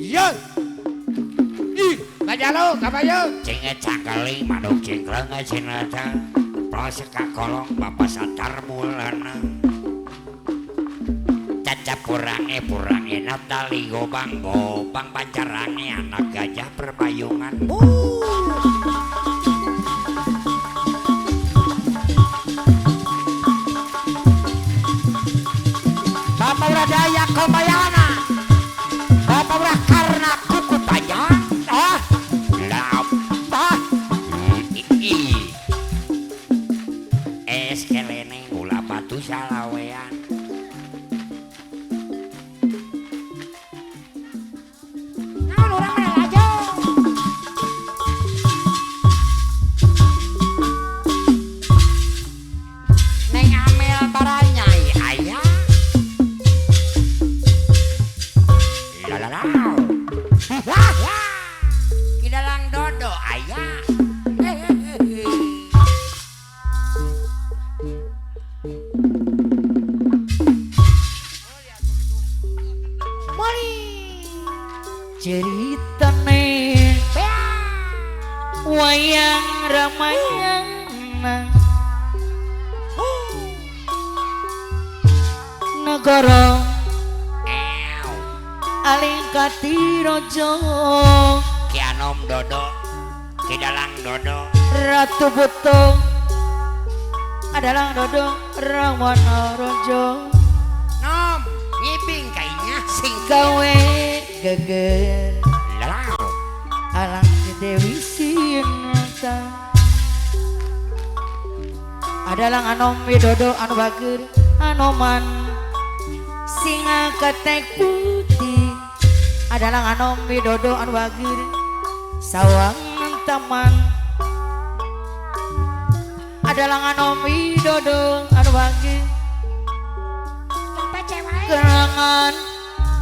Iya. Ih, ngajaluk kabayung. Cinge cangkeling manuk cingkleng cinata. Proses kakolong bapak satar mulana. Caca purange purange Natali gobang gobang pancarange anak gajah perpayungan. Bapak udah daya kombayana. Bapak udah karena kuku panjang. Ah, lapa. Es kelene gula batu salawean. Naon urang mah lalajo. Neng Amel baranyai ayah. Lalalao. Kidalang dodo ayah. Mari. Ceritane wayang Ramayana negara Ew. Alingkati Raja Ki Anom Dodo, Kidalang Dodo, Ratu Butung adalah Dodo Rawana Raja Nom ngibing kayaknya sing gawe geger Lalau. Alang Dewi Sinta adalah Anom Widodo anu bager Anoman singa ketek putih adalah Anom Widodo anu bager sawang taman adalah Anom Widodo anu bager kenangan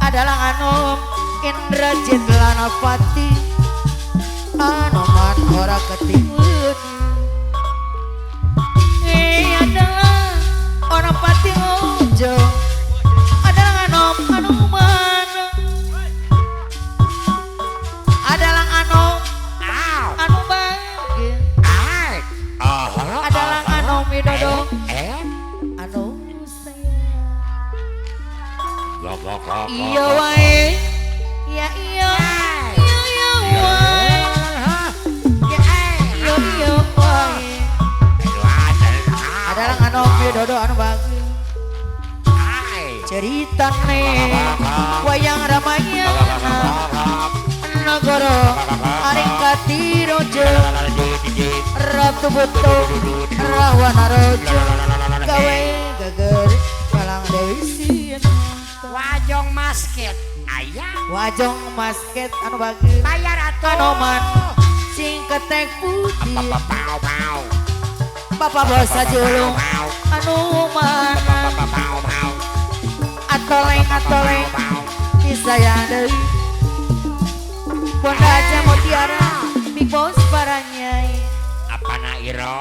adalah Anom Indrajit Lanapati Anoman ora ketiwun adalah orang pati ojo adalah Anom Anoman adalah Anom Aw. anu bagir Ai. Aha. adalah Anom Widodo Eh. anu sayang Go go go. go, iya go. wae ya iya iya iya wae iya iya wae adalah Anom Widodo anu bagir Ai. ceritane wayang Ramayana nagara Aringkati Raja Ratu Butung Rawana Raja gawe geger Palang Dewi Sinta Wajong masket ayah. Wajong masket anu bagir Bayar atuh. Anoman sing ketek putih Pau pau pau. Bapak bos julung anu mana Pau pau. atoleng atoleng Pau. disayang deui Bonda aja mutiara Big Boss paranyai Apa na iro?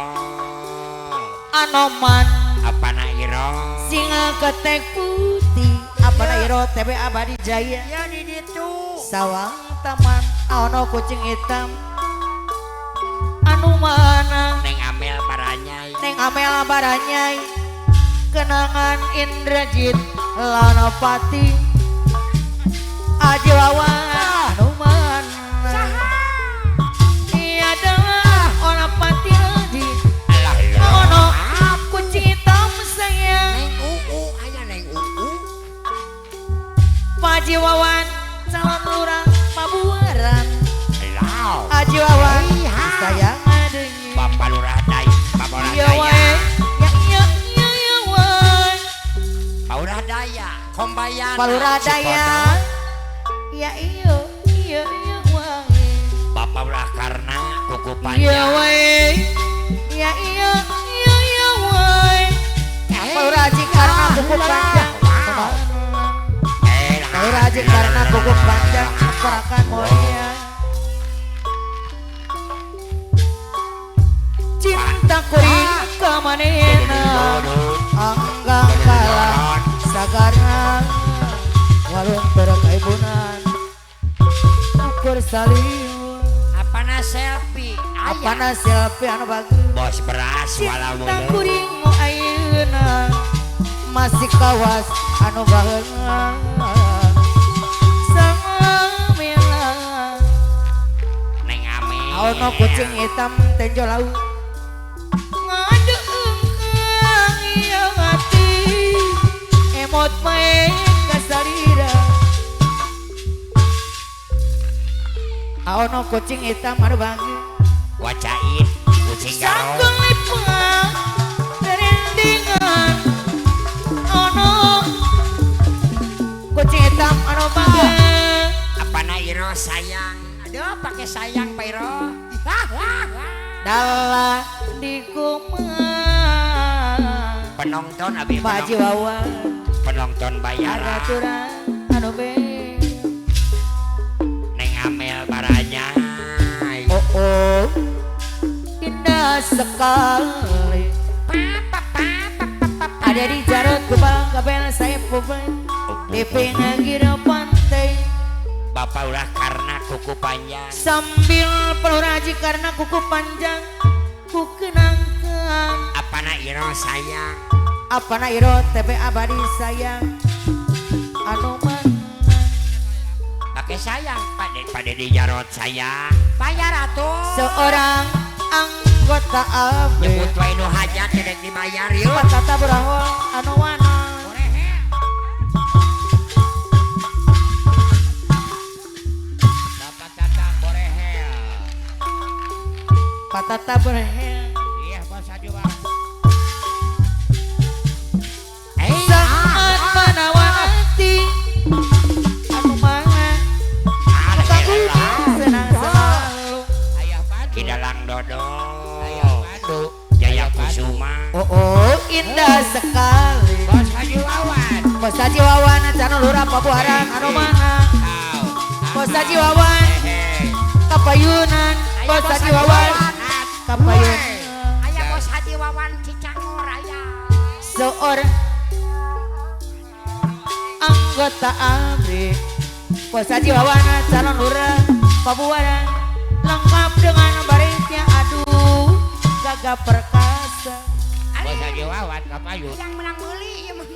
Anoman Apa na iro? singa ketek putih apa na iro TB Abadi Jaya Ya di ditu. sawang taman ono kucing hitam anu mana Neng Amel paranyai. neng Amel baranyai kenangan Indrajit Lanopati Aji Wawan anu mana iya adalah orang pati lagi Alah ono kucing hitam sayang Neng uu aya neng uu. Paji Wawan calon lurah Pabuaran Lau. Aji Wawan Iya. sayang adanya Bapak Lurah Daya. Bapak Lurah iya Daya. wae ya iya iya iya wae Pak Lurah Daya. Kombayana. Pak Lurah Daya ya iya iya iya wae Bapak Lurah Karna kuku iya panjang. wae ya iya iya iya wae Pak Lurah Haji Karna kuku panjang Wow. Pak Lurah Haji Karna kuku panjang perakan mulia cinta kuring kamanena anggang kalah sagarna walun terkaibunan saliwat. Apana selfie? Apana selfie anu bagus. Bos beras walau cinta kuring nu ayeuna masih kawas anu baheula. Samela Neng Amel. Ono kucing hitam tenjo laut. Ngadeungkeung ieu hati emot mae kasalira. Ono kucing hitam anu bagus. Wacain kucing garong. Sakelipang derendingan ono kucing hitam anu bagus. Apana Iro sayang? Aduh pakai sayang Pak Iro. Dalah di kumaha Penonton abi Pak Haji Wawan penonton bayaran. Aturan anu be. Neng Amel baranya. Oh oh indah sekali. Ada di Jarot Kubang Kabel saya pemain di pinggir pantai. Bapak ulah karena kuku panjang. Sambil peluraji karena kuku panjang ku kenangkan. Apana Iro sayang? Apana Iro TB abadi sayang anu mana? Pakai sayang Pak Dedi Jarot sayang. Bayar atuh. Seorang anggota AB. Nyebut wae nu hajat tidak dibayar yuk. Patata berahol anu wana. Bapak Tata borehel. Patata borehel. Iya bos Haji Wawan. Saat manawan hati anu mana kagum senang selalu. Ayah Pandu. Kidalang Dodo. Ayah Pandu. Jaya Kusuma. Oh oh indah sekali. Bos Haji Wawan. Bos Haji Wawan calon lurah Pabuaran anu mana? Bos Haji Wawan kapayunan. Bos Haji Wawan kapayunan. Ayah Bos Haji Wawan Cicangor ayah. Seorang anggota ABRI Bos Haji Wawan calon lurah Pabuaran lengkap dengan barisnya aduh gagah perkasa. Bos Haji Wawan kapayun. Yang menang beli ieu mah.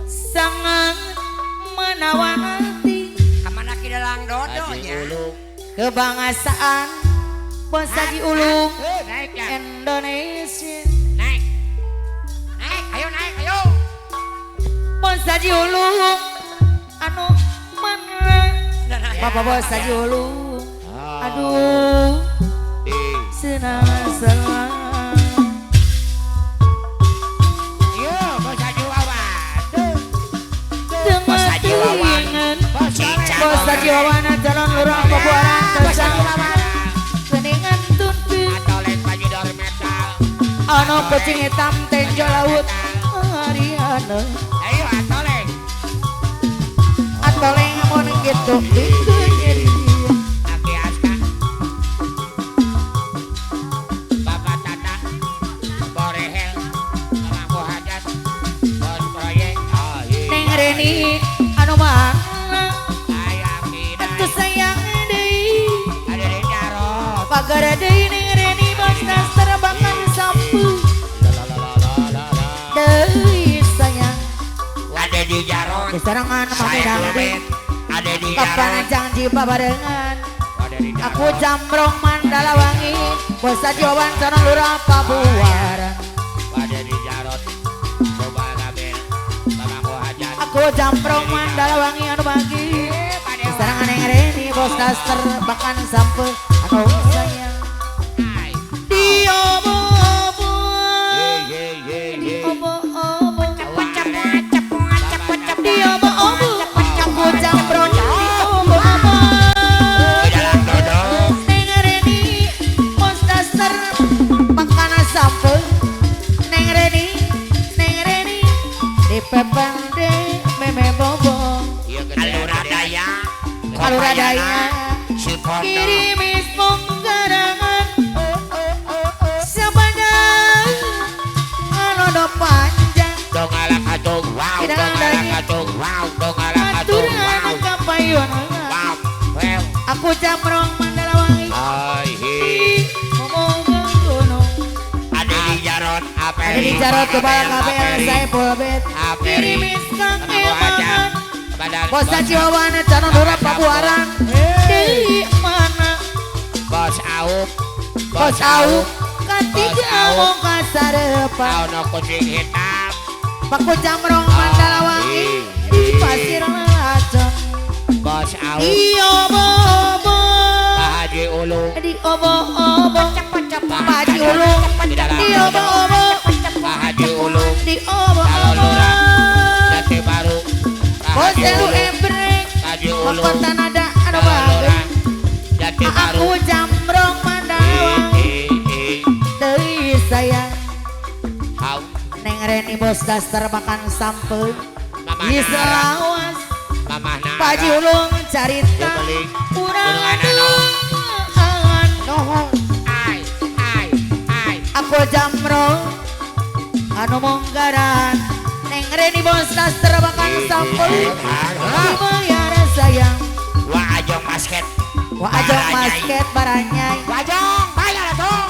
Sangat menawan hati. Kamana Kidalang Dodo nya? Kebangsaan Bos Haji Ulung Naik ya. Indonesia. Naik. Naik, ayo naik, ayo. Bos Haji Ulung anu mana? Bapak Bos Haji Ulung. Aduh senang senang. Iya Bos Haji Wawan. Bos Haji Wawan. Bos Haji Wawan calon lurah Pabuaran. Bos Haji Wawan. Keningan tuntuh. Atoleng panyidor metal. Ono kucing hitam tenjo laut Ariana. Ayo atoleng. Atoleng mun gitu bikin nyeri. Aki Aska. Bapak Tata. Borehel. Pemangku hajat. Bos proyek. Neng Reni anu mana? Ayo Aki. Atuh sayang deui. Ada di Jarot. Pagar deui Neng Reni bos daster bahkan sapu. Deui sayang. Ada di Jarot. Kesarangan mami dangdut. Ada di Kapan Jarot. janji babarengan. Ada di Jarot. Aku jamrong Mandalawangi. Bos Haji Wawan calon lurah Pabuaran. Ada di Jarot. Coba kabel. Pemangku hajat. Aku jamrong Mandalawangi anu bagi. Kesarangan Neng Reni bos daster bahkan sampe anu sayang. Diobo-obo. Diobo-obo. Diobo-obo. Aku jamrong diobo-obo. Kidalang Dodo. Neng Reni bos daster makan sampe. Neng Reni, Neng Reni di pepende meme bobo. Alura Daya. Alura Daya. Supondo. Kirimis penggarangan sepanjang alodo panjang. Dongala katung wow, dongala katung wow, dongala katung Aturan wow. kapayun. Wow, wow. Paku Jamrong Mandalawangi Momongan gunung. Ada di Jarot, Ada di Jarot kebal kabel Saiful Bet. Girimis kang emangan. Bos Ciwawan calon lurah Pabuaran. Di mana? Bos Aup. Bos Aup katiga mong kasarepan. Ono kucing hitam. Paku Jamrong Mandalawangi di Pasir Laceng. Bos Aup. Di obo-obo. Pak Haji Ulung. Di obo-obo. Pak Haji Ulung. Di obo-obo. Pak Haji Ulung. Di obo-obo. Jati Baru. Bos Elu Ebrek. Haji Ulung. Mahkota nada anu bagus. Jati Baru. Aku Jamrong Mandalawangi. Deui sayang. Neng Reni bos daster makan sampeu. Di selawas. Pak Haji Ulung carita urang aduan. Aku Jamrong anu monggaran. Neng Reni bos daster makan sampeu. Dibayar sayang. Wa ajong basket. Wa ajong basket baranyai. Wajong bayar atuh.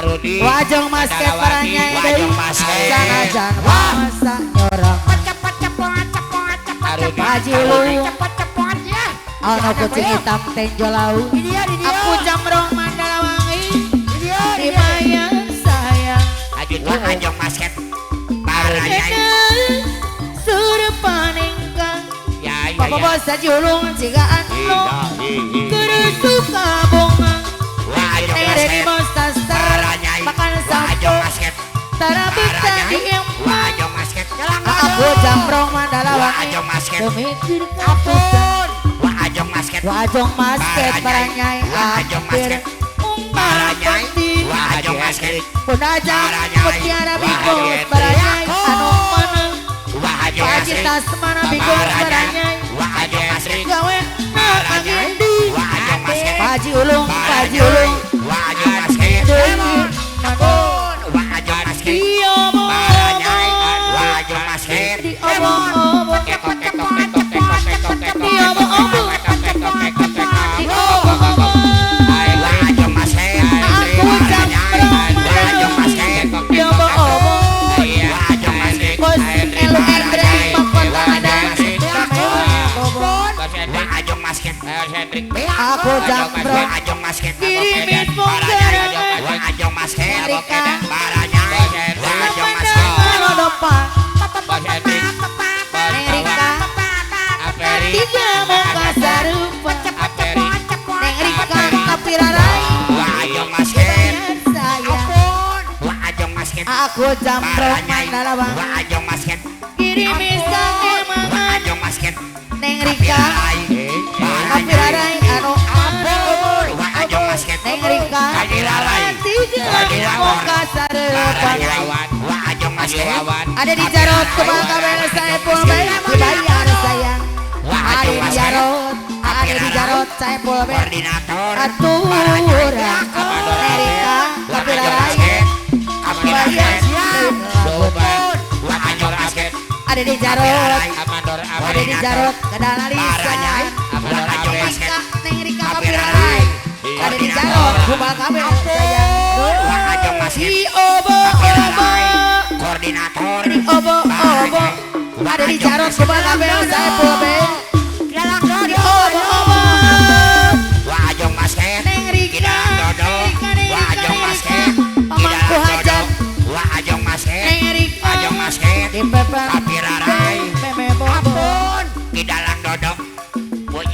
Arudi. Wa ajong basket baranyai deui. Sanajan masa nyorang. Pak Haji Ulung. Ono kucing hitam tenjo lau. Aku Jamrong Mandalawangi. Dibayar sayang. Wa ajong basket baranyai. Surpaningkang. Bapak bos Haji Ulung jiga anu kerusuka bunga. Neng Reni bos daster makan sampeu. Tarabita di empat. Aku Jamrong Mandalawangi. Demikir kaputan. Wa ajong basket. Wa ajong basket baranyai. Hampir baranyai. Wa ajong basket. Punajang mutiara bikos baranyai. Anu mana? Wa ajong Pak Haji basket. Tasmana bikos baranyai. Wa ajong basket. Gawe angin di. Wa ajong basket. Pak Haji Ulung, Pak Haji Ulung. Wa ajong basket. Deui Wa ajong basket. di obo-obo. Baranyai. Wa ajong basket. Di obo-obo. Di obo-obo. Di obo-obo. Wa ajong basket. Aku Jamrong Wa ajong basket. Di obo-obo. Wa ajong basket. Bos Elu Ebrek mahkota nada. Wa ajong basket. Aku Jamrong Wa ajong basket. Girimis monggarangan. Wa ajong basket. Rika. Baranyai. Wa ajong basket. Lodopa. Neng Rika. Tiga muka sarupa. Neng Rika kapirarai. Wa ajong basket. Sayang. Wa ajong basket. Aku Jamrong Baranyai. Mandalawangi. Wa ajong basket. Girimis kang Wa emangan. ajong basket. Neng Rika kapirarai anu ampun. Wa ajong basket. Neng Rika Kapirarai. tiga muka sarupa. Wa ajong basket. Ada di Jarot kebal kabel Saiful Bay dibayar sayang. Wa Ada ajong di basket. Jarot, ada di Jarot Saiful Bay. Koordinator. Aturan Rika Wa ajong kapirarai basket. bayar. Wa ajong basket. Ada di Jarot, ada di Jarot kedalalisan. Wa ajong basket. Rika Neng Rika kapirarai. Ada di Jarot kebal kabel sayang. Wa ajong basket. Di obo-obo. Koordinator. Di obo-obo. Ada di Jarot kebal kabel Saiful Bay. Di obo-obo. Wa ajong basket. Neng Rika, Kidalang Dodo. Neng Rika, Neng Wa Rika, ajong Neng basket. Rika. Pamangku Kidalang hajat. Dodo. Wa ajong basket. Neng Rika. Ajong basket. Di pepen. Kapirarai. Meme bobo. Kidalang Dodo.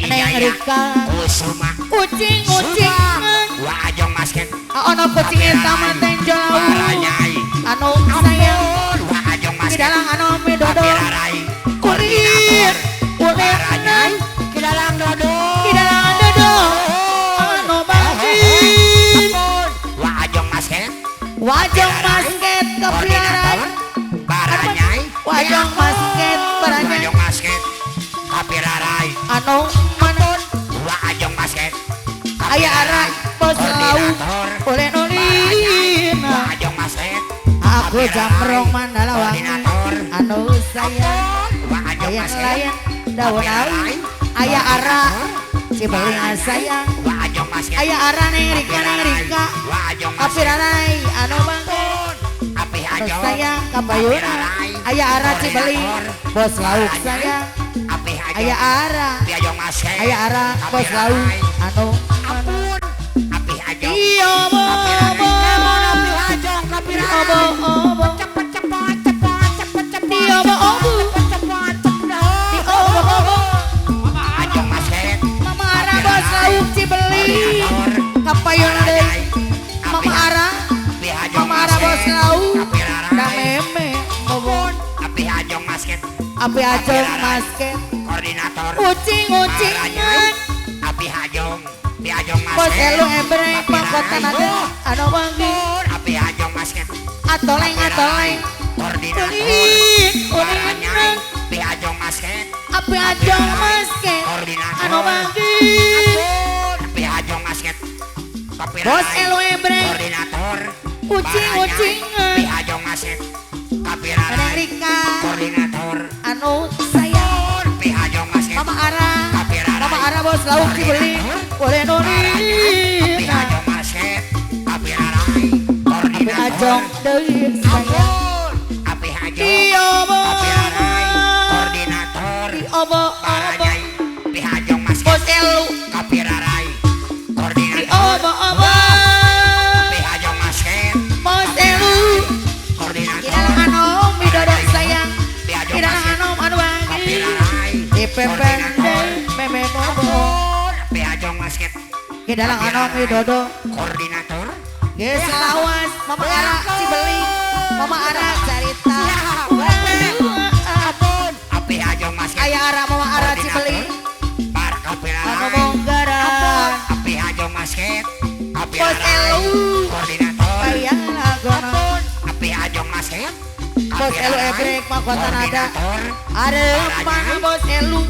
Neng Wijaya. Rika. Kusuma. Ucing-ucingan. Wa ajong basket. Ono kucing hitam tenjo lau. Baranyai. Anu sayang. Wa ajong basket. Kidalang anu midodo. Kapirarai. Kulit. Kulit. Baranyai. Kidalang Dodo. Kidalang dodo. Anu bangkit. Wa ajong basket. Wajong basket kepiaran. Baranyai. Wajong basket baranyai. Wajong basket. Kapirarai. Anu mana? Wa ajong basket. Aya arah bos lau. Oleh nolina. Wa ajong basket. Aku Jamrong Mandalawangi. Anu sayang. Wa ajong Ayah basket. layan daun awi. Ayah arah Cibeling sayang aya ara Neng Rika Neng Rika kapirarai anu bangke sayang kapayuna aya ara Cibeling bos lauk sayang aya ara aya ara bos lauk anu iya obo obo obo obo obo Mama Ara bos lauk Cibeling kapayuna deui Mama Ara Mama Ara bos lauk da meme bobon api ajong basket api ajong basket koordinator ucing-ucingan api ajong api ajong basket bos elu ebrek pangkotan ada anu wangi api ajong basket atoleng atoleng koordinator ulin api ajong basket api ajong basket koordinator anu wangi api ajong basket bos elu ebrek koordinator ucing-ucingan api ajong basket Neng Rika koordinator anu sayang api ajong basket Mama Ara Mama Ara bos lauk Cibeling boleh noni api ajong basket api rarai api ajong deui sayang api ajong obo api rarai koordinator obo obo api ajong basket bos elu api rarai koordinator obo obo api ajong basket bos elu koordinator anom widodo sayang kidang anom anu wangi di pepen meme bobo api ajong basket kidang anom widodo koordinator geus lawas Mama Ara Cibeling Mama Ara carita api ajong basket aya ara Mama Ara Cibeling bar anu monggaran api ajong basket api bos elu koordinator aya lagona api ajong basket bos elu ebrek mahkota nada areup mana bos elu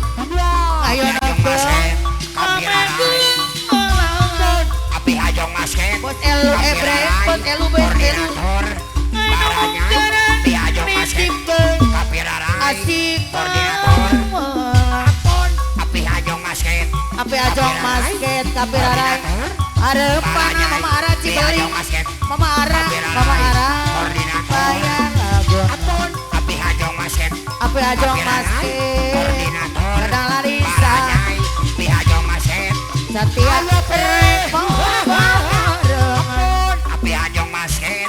ayo nonton api ajong basket bos elu ebrek bos elu bos elu api ajong basket asik koordinator api ajong basket api ajong basket kapirarai areup mana Mama Ara Cibeling Mama Ara Mama Ara koordinator api ajong basket api ajong basket koordinator Dadang Larissa api ajong basket Satya api ajong basket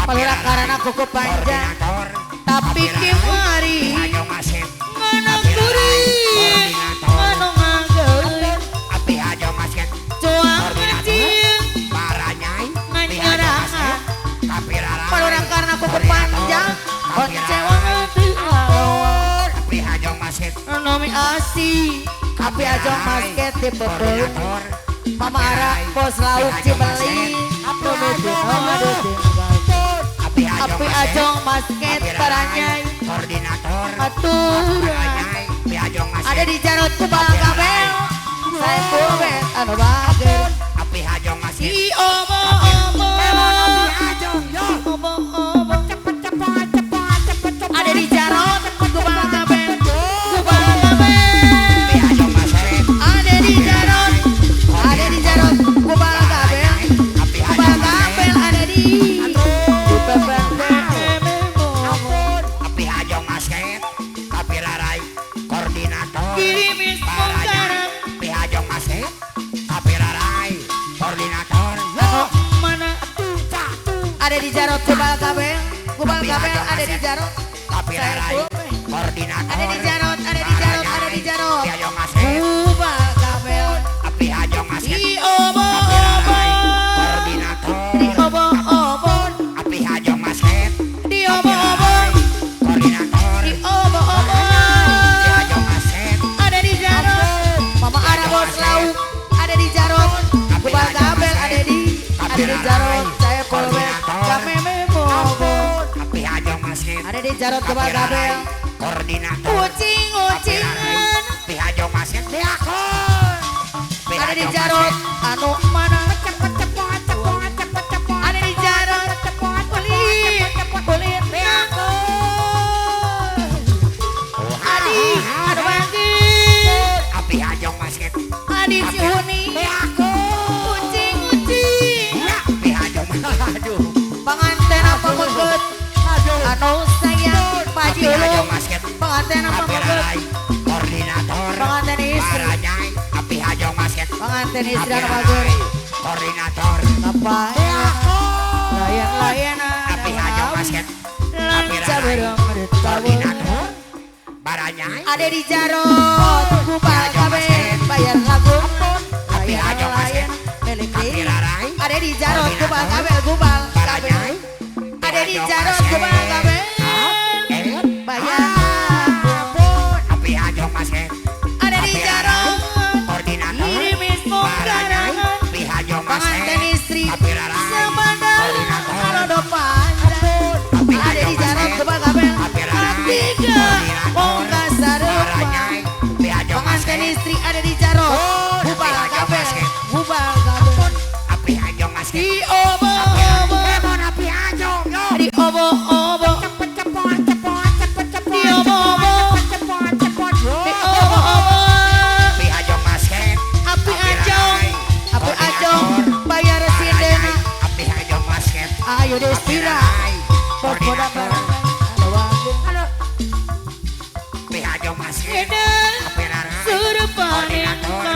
palura karana kuku panjang tapi kimari ngono kuring ngono ngageuling api ajong basket cuang ngacil baranyai nganyerahan palura karana kuku panjang kecewa api ajong basket nomi asi api ajong basket di pebel Mama Ara bos lauk Cibeling api ajong basket paranyai koordinator aturan ada di Jarot Kubal Kabel saya kubet anu bager api ajong basket i obo obo obo obo ada di Jarot Kubal Kabel Kubal Kabel ada di Jarot ada di Jarot Kubal Kabel Kubal Kabel ada di api ajong basket api rarai koordinator girimis mungkaran api ajong basket api rarai koordinator mana ada di Jarot Kubal Kabel Kubal Kabel ada di Jarot api rarai koordinator ada di Jarot ada di Jarot ada di Jarot api ajong basket Kubal Kabel api ajong basket di obo obo koordinator di obo obo api ajong basket di obo obo koordinator di obo obo api ajong basket ada di Jarot Mama Ara bos lauk ada di Jarot Kubal Kabel ada di Jarot saya polwet kameme bobo api ajong basket ada di Jarot Kubal Kabel koordinator ucing ucingan api ajong basket diakon ada di Jarot anu mana ada di Jarot kulit kulit adi anu wangi api ajong basket adi Adi Cihuni ucing-ucing pengantin apa meget anu sayang Pak Haji Ulung pengantin apa meget koordinator pengantin istri pengantin istri anu bagus koordinator apa layan-layan api hajong basket api koordinator baranyai ada di Jarot gubal kabeh bayar lagu api hajong basket milik api rarai ada di Jarot gubal kabeh gubal baranyai ada di Jarot gubal kabeh bayar api hajong basket ada di Jarot koordinator baranyai api hajong basket pengantin istri api rarai koordinator ada di Jarot gubal kabeh tiga pengantin istri ada di Jarot gubal kabeh gubal kabeh api hajong basket di obo-obo api hajong di obo-obo di obo-obo di obo-obo api hajong basket api ajong api ajong bayar sindena api hajong basket ayo Destira popoda bareng api hajong basket api rarai koordinator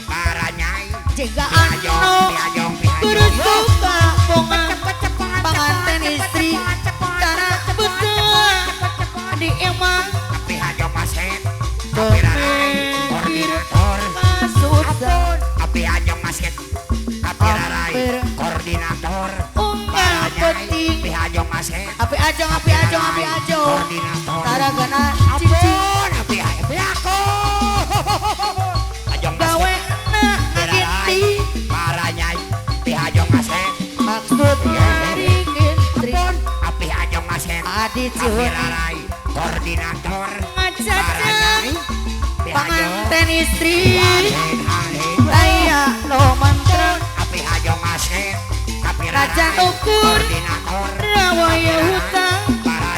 baranyai jika anu bersuka bunga pengantin istri tanah betul di emang api hajong basket api rarai koordinator api hajong basket api rarai koordinator baranyai api hajong basket api ajong api ajong api ajong koordinator taragana cici api api aku ajong gawe na ngaginti baranyai api hajong basket maksud ngintri api hajong basket Adi api Cihuni rarai koordinator ngacaca baranyai pengantin istri aya lo mantra api hajong basket api raja rarai ukur koordinator rawaya hutang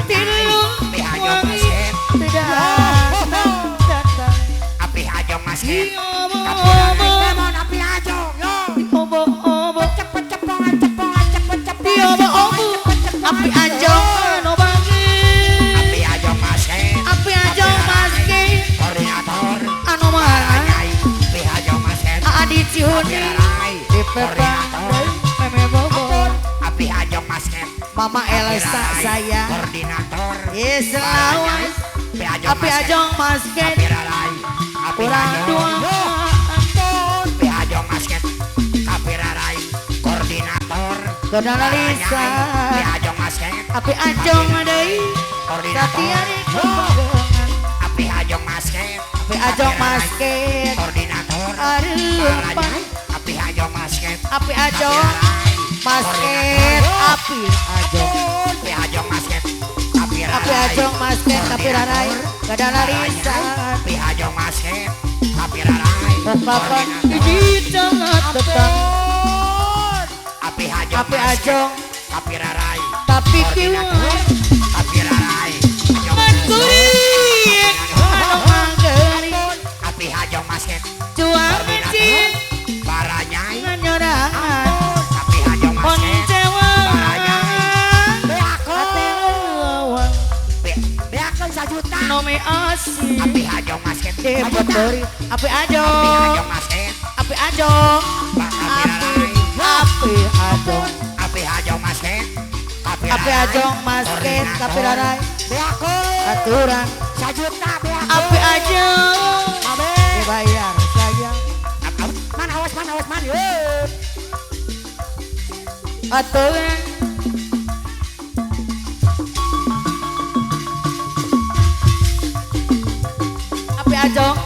tilu api hajong wangi basket datang datang api hajong basket di obo-obo api hajong yo di obo-obo cepet cepongan cepongan cepet cepet di obo-obo api ajong anu bagi api hajong basket api ajong basket koordinator anu marah baranyai api hajong basket Adi api Cihuni rarai di pepang koordinator meme bobo api hajong basket Mama Elsa saya koordinator yes lawas api hajong api ajong basket api rarai api kurang hajong dua api hajong basket api rarai koordinator Kodana Lisa api hajong basket api ajong deui koordinator Satiari kebagongan api hajong basket api ajong basket koordinator areupan baranyai api hajong basket api ajong basket api ajong api hajong basket api api ajong basket api rarai Kodana Lisa api hajong basket api rarai Papan di tengah tetang api hajong api ajong api rarai tapi kiwa api rarai Mansuri anu manggeri api hajong basket cuang ngecil baranyai nganyorangan api hajong basket oncewa beakon ate lawang beakon sajuta nome asih api hajong basket Depori api api ajong hajong basket api ajong api rarai api ajong api hajong basket api api ajong basket api rarai beakon aturan sajuta beakon api ajong dibayar sayang man awas man awas man aturan api ajong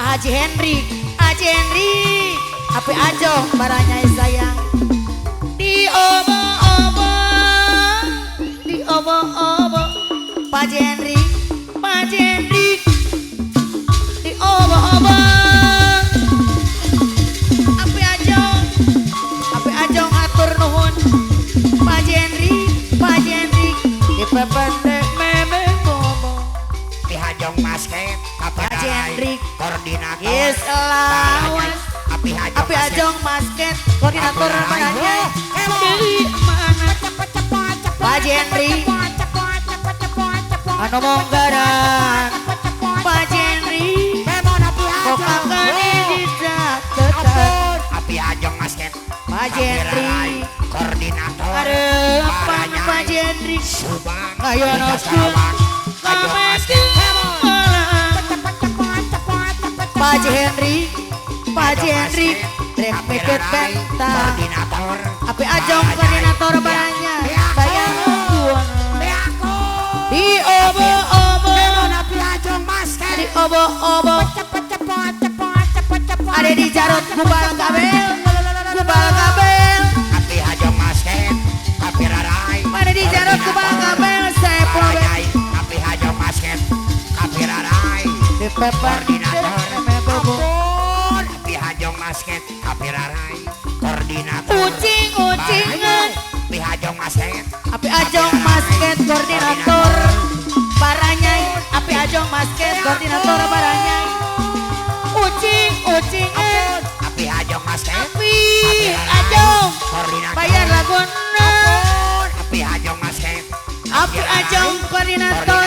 Haji Henry Haji Henry api ajong baranyai sayang di obo-obo di obo-obo Pak Henry Pak Henry di obo-obo api ajong api ajong atur nuhun Pak Henry Pak Henry di pepende meme bobo api hajong basket api Pak Jendrik koordinator geus lawas Api Ajong Masket koordinator baranyai Deui mana Pak Jendri anu monggaran Pak Jendri kokakane dicatetan Api Ajong Masket Pak Jendri koordinator arepan Pak Jendri Subang ngayonokeun Ajong Masket Pak Jendri Pak Jendri rek mikir penta koordinator Api Ajong koordinator baranyai sayang di obo-obo Api Ajong Masket di obo-obo ada di Jarot gubal kabel gubal kabel Api Ajong Masket Api Rarai ada di Jarot gubal kabel sepol Baranyai Api Ajong Masket Api Rarai di peper koordinator ampun Api Ajong Masket Api Rarai koordinator ucing-ucingan Api Ajong Masket Api Ajong Masket koordinator baranyai Api Ajong Masket koordinator baranyai ucing-ucingan Api Ajong Masket Api Ajong koordinator bayar laguna Api Ajong Masket Api Ajong koordinator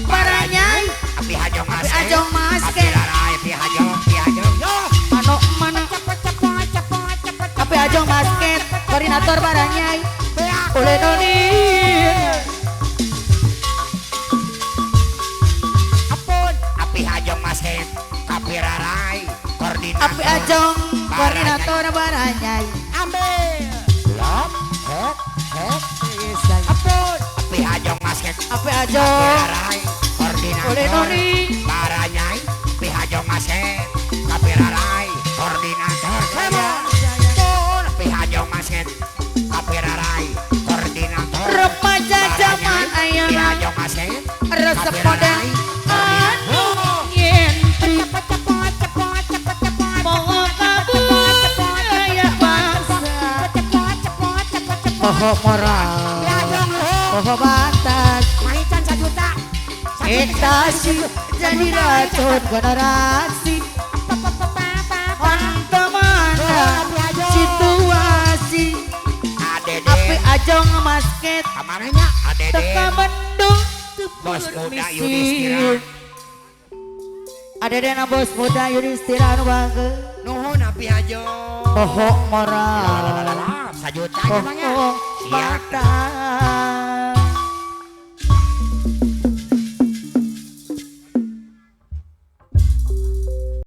baranyai Api Ajong Api Masket Ajong Masket Api Rarai Api Ajong Api Ajong yo anu mana Api Ajong Basket koordinator baranyai oleh noni ampun Api Ajong Masket Api Rarai koordinator Api Ajong koordinator baranyai ambil lop hop hop ampun Api Ajong Masket Api Api Ajong Rarai koordinator oleh noni baranyai Api Ajong Masket Api Rarai koordinator Api Ajong Masket Api Rarai koordinator remaja zaman Api ayeuna Ajong Masket resep model anu nyentri moho kabudaya bangsa poho moral poho batas Mahican sajuta ekstasi jadi racun generasi mana situasi Adede Api Ajong Masket kamarnya Adede teka mendung Bos muda Yudhistira Adede na bos muda Yudhistira anu bangga nuhun Api Ajong poho moral sajuta nya bang ya poho siap batas.